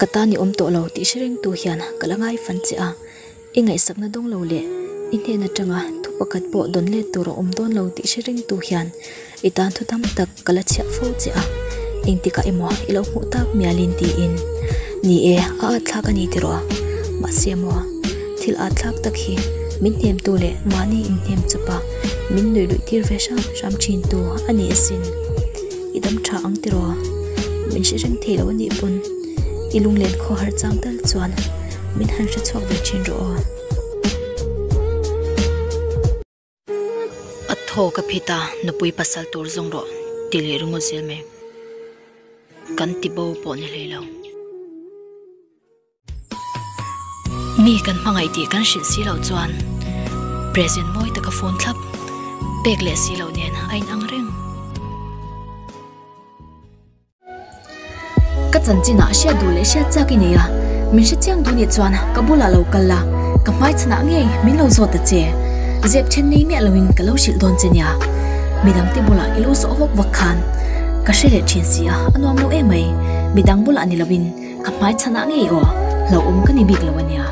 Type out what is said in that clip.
Ka tan i awm tawh lo tih hre rengtu hian ka la ngai fan che a, i ngaihsakna dawng lo leh i hnen atanga thu pakhat pawh dawn let tur a awm dawn lo tih hre rengtu hian i tan thu tam tak ka la chhiah fo che a, engtikah emaw i lo hmuh tak mialin tiin. Ni e, a at thlak a ni tiraw? Mahse maw, thil at thlak tak hi min hnemtu leh mahni inhnem chawpa min nuih luih tir ve hram hram thintu a ni asin. I dam tha ang tiraw? Min hre reng thei lo a nih pawn i lunglen khawhar chang tal chuan min han hre chhuak ve thin rawh aw. A thaw ka phit a, nupui pasal tur zawng rawh ti leh ringawt zel mai. Kan ti bo pawh ni hlei lo. Mi kan hmangaih tih kan hrilh si loh chuan present mawi taka phone thlap pek leh si loh nen a inang reng. Ka chanchinah hriat duh leh hriat chak i nei a, min hre chiang duh nih chuan ka bulah lo kal la, ka hmai chhanah ngei min lo zawt ta che. Zep then nei miah loin ka lo hrilh dawn che nia. Midangte bulah i lo zawh vak vak khan ka hre leh thin si a, a nuam lo em mai. Midang bulah ni loin ka hmai chhanah ngei aw, hlauhawm ka ni bik lo a nia.